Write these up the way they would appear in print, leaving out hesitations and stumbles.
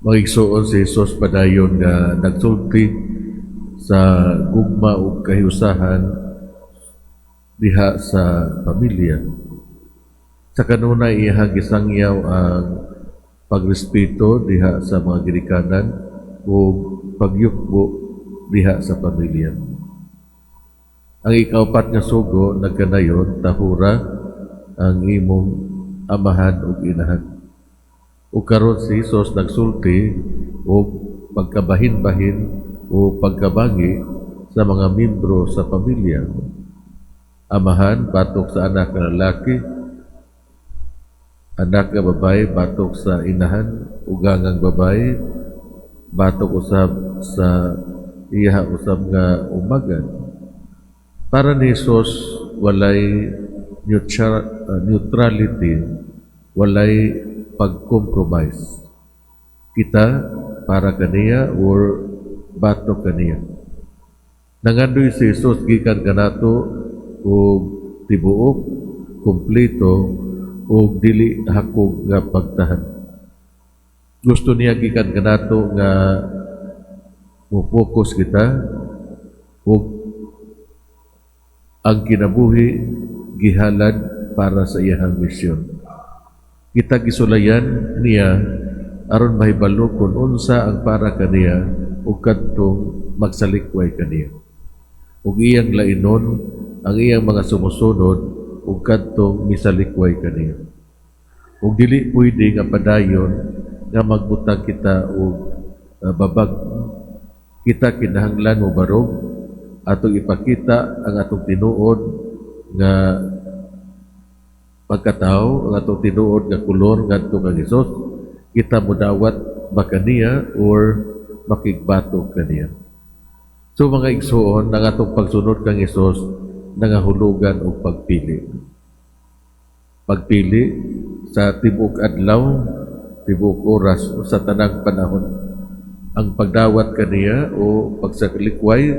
Mga igsoon, si Jesus padayon nga nagsulti sa gugma ug kahiusahan diha sa pamilya. Sa kanunay, iyang gisangyaw ang pagrespeto diha sa mga ginikanan ug pagyukbo diha sa pamilya. Ang ikaupat nga sugo nagkanayon, "Tahura ang imong amahan ug inahan." Ug karon si Jesus nagsulti og pagkabahin-bahin o pagkabangi sa mga membro sa pamilya. Amahan batok sa anak nga lalaki, anak nga babae batok sa inahan, ugangang babae batok usab sa iyaha usab nga umagan. Para ni Jesus, walay neutrality, walay pag-compromise. Kita para kaniya or batok kaniya. Nangandoy si Jesus gikan kanato og tibuok, kumpleto ug dili hakog nga pagtahan. Gusto niya gikan kanato nga mo-focus kita ug ang kinabuhi gihalad para sa iyahang misyon. Kita gisulayan niya aron mahibalo kung unsa ang para kaniya ug kadtong magsalikway kaniya. Ug iyang lainon ang iyang mga sumusunod ug kadtong misalikway kaniya. Ug dili pwede nga padayon nga magbutang kita og babag. Kita kinahanglan mobarog, atong ipakita ang atong tinuod nga pagkatao, ang atong tinuod nga kolor ngadto kang Hesus. Kita modawat ba kaniya or makigbato kaniya? So mga igsuon, ang atong pagsunod kang Hesus nangahulugan og pagpili. Pagpili sa tibuok adlaw, tibuok oras, sa tanang panahon. Ang pagdawat kaniya o pagsalikway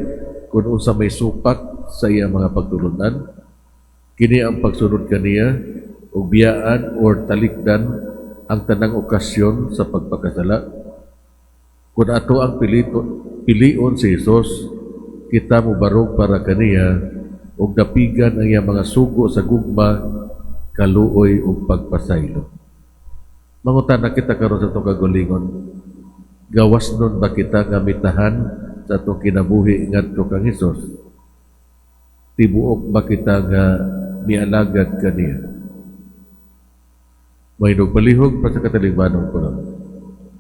kung unsa may supak sa iyang mga pagtulunan, kini ang pagsunod kaniya ug biyaan or talikdan ang tanang okasyon sa pagpakasala. Kung ato ang pilion si Jesus, kita mobarog para kaniya ug dapigan ang iyang mga sugo sa gugma, kaluoy ug pagpasaylo. Mangutana kita karon sa atong kagalingon, gawas nun ba kita nga mitahan sa atong kinabuhi ngadto kang Hesus? Tibuok ba kita nga mialagad kaniya? Mahimong palihog pa sa katalingbanong puno.